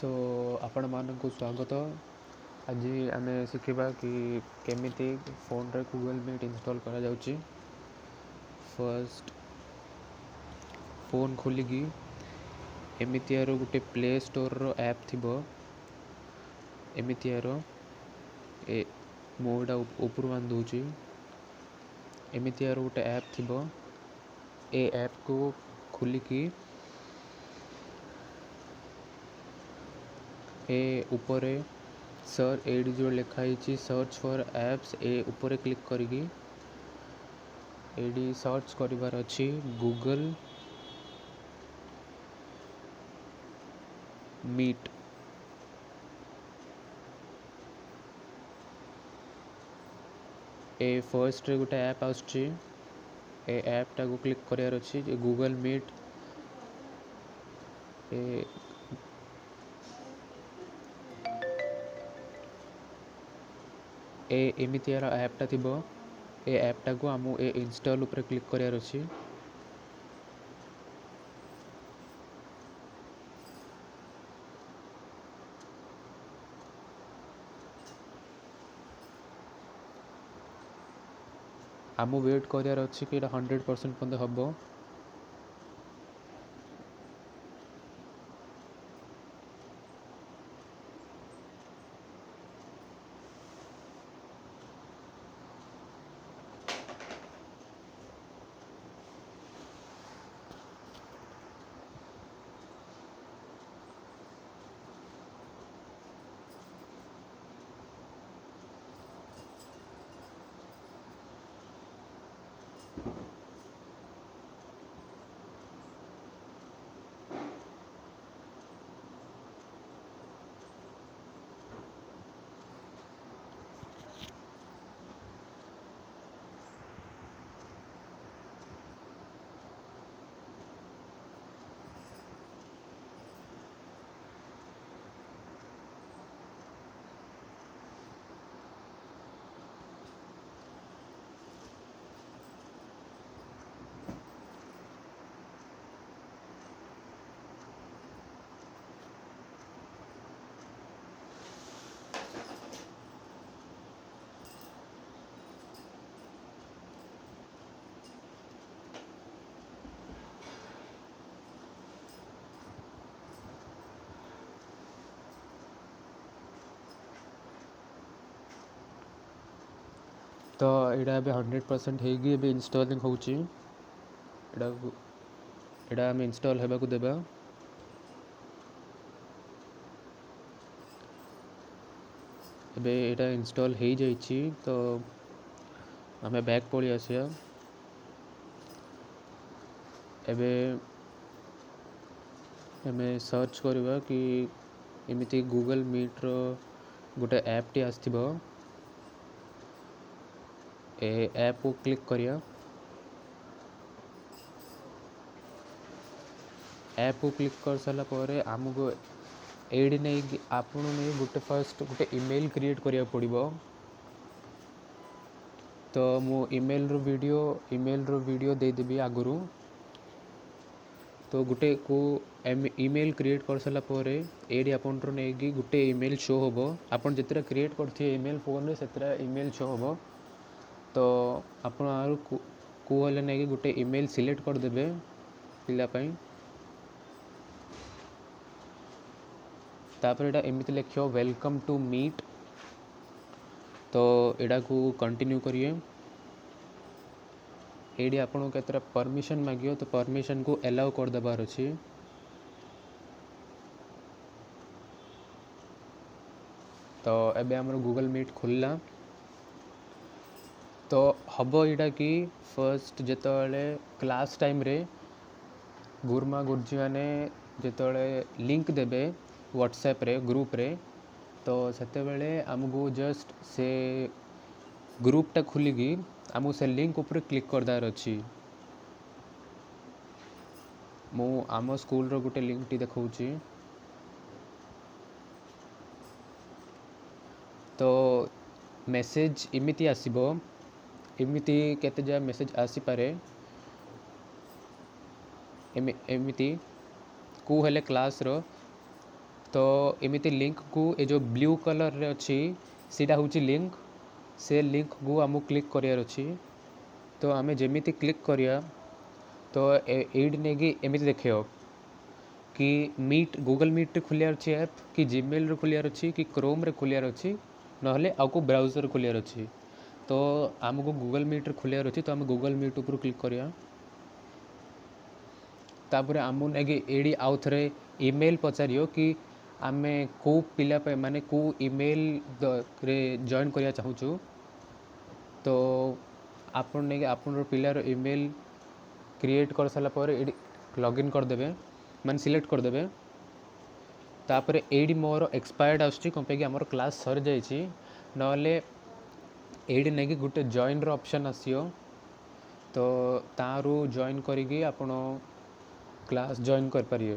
Show ଆପଣମାନଙ୍କୁ ସ୍ୱାଗତ। ଆଜି ଆମେ ଶିଖିବା କି କେମିତି ଫୋନ୍ରେ ଗୁଗଲ୍ ମିଟ୍ ଇନଷ୍ଟଲ୍ କରାଯାଉଛି। ଫାର୍ଷ୍ଟ ଫୋନ୍ ଖୋଲିକି ଏମିତିଆର ଗୋଟେ ପ୍ଲେ ଷ୍ଟୋର୍ର ଆପ୍ ଥିବ, ଏମିତିଆର ଏ ମୁଁ ଏଇଟା ଉପରୁ ବାନ୍ଧି ଦେଉଛି। ଏମିତିଆର ଗୋଟେ ଆପ୍ ଥିବ, ଏ ଆପ୍କୁ ଖୋଲିକି ଏ ଉପରେ ସର୍ ଏଇଠି ଯେଉଁ ଲେଖା ହେଇଛି ସର୍ଚ୍ଚ ଫର୍ ଆପ୍ସ, ଏ ଉପରେ କ୍ଲିକ୍ କରିକି ଏଇଠି ସର୍ଚ୍ଚ କରିବାର ଅଛି ଗୁଗଲ୍ ମିଟ୍। ଏ ଫର୍ଷ୍ଟରେ ଗୋଟେ ଆପ୍ ଆସୁଛି, ଏ ଆପ୍ଟାକୁ କ୍ଲିକ୍ କରିବାର ଅଛି, ଗୁଗଲ୍ ମିଟ୍। ଏ ଏ ଏମିତିଆର ଆପ୍ଟା ଥିବ, ଏ ଆପ୍ଟାକୁ ଆମକୁ ଏ ଇନଷ୍ଟଲ୍ ଉପରେ କ୍ଲିକ୍ କରିବାର ଅଛି। ଆମକୁ ୱେଟ୍ କରିବାର ଅଛି କି ଏଇଟା 100% ପର୍ଯ୍ୟନ୍ତ ହେବ। ତ ଏଇଟା ଏବେ 100% ହେଇକି ଏବେ ଇନଷ୍ଟଲିଂ ହେଉଛି। ଏଇଟା ଆମେ ଇନଷ୍ଟଲ୍ ହେବାକୁ ଦେବା। ଏବେ ଏଇଟା ଇନଷ୍ଟଲ୍ ହେଇଯାଇଛି, ତ ଆମେ ବ୍ୟାକ୍ ପଳେଇ ଆସିବା। ଏବେ ଆମେ ସର୍ଚ୍ଚ କରିବା କି ଏମିତି ଗୁଗଲ୍ ମିଟ୍ର ଗୋଟେ ଆପ୍ଟି ଆସିଥିବ, ଏ ଆପ୍କୁ କ୍ଲିକ୍ କରିବା। ଆପ୍କୁ କ୍ଲିକ୍ କରିସାରିଲା ପରେ ଆମକୁ ଏଇଠି ନେଇକି ଆପଣ ନେଇ ଗୋଟେ ଫାର୍ଷ୍ଟ ଗୋଟେ ଇମେଲ୍ କ୍ରିଏଟ୍ କରିବାକୁ ପଡ଼ିବ। ତ ମୁଁ ଇମେଲ୍ର ଭିଡ଼ିଓ ଦେଇଦେବି ଆଗରୁ। ତ ଗୋଟେ କେଉଁ ଇମେଲ୍ କ୍ରିଏଟ୍ କରିସାରିଲା ପରେ ଏଇଠି ଆପଣଙ୍କର ନେଇକି ଗୋଟେ ଇମେଲ୍ ଶୋ ହେବ। ଆପଣ ଯେତେଟା କ୍ରିଏଟ୍ କରିଥିବେ ଇମେଲ୍ ଫୋନ୍ରେ ସେତେଟା ଇମେଲ୍ ଶୋ ହେବ। ତ ଆପଣ ଆରୁ କେଉଁ ହେଲେ ନେଇକି ଗୋଟେ ଇମେଲ୍ ସିଲେକ୍ଟ କରିଦେବେ ପିଲା ପାଇଁ। ତାପରେ ଏଇଟା ଏମିତି ଲେଖିବ welcome to meet. ତ ଏଇଟାକୁ କଣ୍ଟିନ୍ୟୁ କରିବେ। ଏଇଠି ଆପଣଙ୍କୁ କେତେଟା ପରମିସନ୍ ମାଗିବ, ତ ପରମିସନ୍କୁ ଏଲାଉ କରିଦେବାର ଅଛି। ତ ଏବେ ଆମର ଗୁଗଲ୍ ମିଟ୍ ଖୋଲିଲା। ତ ହେବ ଏଇଟା କି ଫାର୍ଷ୍ଟ ଯେତେବେଳେ କ୍ଲାସ୍ ଟାଇମ୍ରେ ଗୁରୁମା ଗୁରୁଜୀମାନେ ଯେତେବେଳେ ଲିଙ୍କ୍ ଦେବେ ହ୍ୱାଟ୍ସଆପ୍ରେ ଗ୍ରୁପ୍ରେ, ତ ସେତେବେଳେ ଆମକୁ ଜଷ୍ଟ ସେ ଗ୍ରୁପ୍ଟା ଖୋଲିକି ଆମକୁ ସେ ଲିଙ୍କ୍ ଉପରେ କ୍ଲିକ୍ କରିଦେବାର ଅଛି। ମୁଁ ଆମ ସ୍କୁଲ୍ର ଗୋଟେ ଲିଙ୍କ୍ଟି ଦେଖାଉଛି। ତ ମେସେଜ୍ ଏମିତି ଆସିବ, ଏମିତି କେତେ ଯାହା ମେସେଜ୍ ଆସିପାରେ। ଏମିତି କେଉଁ ହେଲେ କ୍ଲାସ୍ର ତ ଏମିତି ଲିଙ୍କକୁ, ଏ ଯେଉଁ ବ୍ଲୁ କଲର୍ରେ ଅଛି, ସେଇଟା ହେଉଛି ଲିଙ୍କ। ସେ ଲିଙ୍କକୁ ଆମକୁ କ୍ଲିକ୍ କରିବାର ଅଛି। ତ ଆମେ ଯେମିତି କ୍ଲିକ୍ କରିବା, ତ ଏଇଠି ନେଇକି ଏମିତି ଦେଖେଇବ କି ମିଟ୍, ଗୁଗଲ୍ ମିଟ୍ରେ ଖୋଲିବାର ଅଛି ଆପ୍ କି ଜିମେଲ୍ରେ ଖୋଲିବାର ଅଛି କି କ୍ରୋମ୍ରେ ଖୋଲିବାର ଅଛି, ନହେଲେ ଆଉ କେଉଁ ବ୍ରାଉଜର୍ ଖୋଲିବାର ଅଛି। ତ ଆମକୁ ଗୁଗଲ୍ ମିଟ୍ରେ ଖୋଲିବାର ଅଛି, ତ ଆମେ ଗୁଗଲ୍ ମିଟ୍ ଉପରୁ କ୍ଲିକ୍ କରିବା। ତାପରେ ଆମକୁ ନେଇକି ଏଇଠି ଆଉ ଥରେ ଇମେଲ୍ ପଚାରିବ କି ଆମେ କେଉଁ ପିଲା ପାଇଁ, ମାନେ କେଉଁ ଇମେଲ୍ରେ ଜଏନ୍ କରିବା ଚାହୁଁଛୁ। ତ ଆପଣ ନେଇକି ଆପଣଙ୍କ ପିଲାର ଇମେଲ୍ କ୍ରିଏଟ୍ କରିସାରିଲା ପରେ ଏଇଠି ଲଗ୍ଇନ୍ କରିଦେବେ, ମାନେ ସିଲେକ୍ଟ କରିଦେବେ। ତାପରେ ଏଇଠି ମୋର ଏକ୍ସପାୟାର୍ଡ଼ ଆସୁଛି, କ'ଣ ପାଇଁ କି ଆମର କ୍ଲାସ୍ ସରିଯାଇଛି। ନହେଲେ ଏଇଠି ନେଇକି ଗୋଟେ ଜଏନ୍ର ଅପସନ୍ ଆସିବ, ତ ତାରୁ ଜଏନ୍ କରିକି ଆପଣ କ୍ଲାସ୍ ଜଏନ୍ କରିପାରିବେ।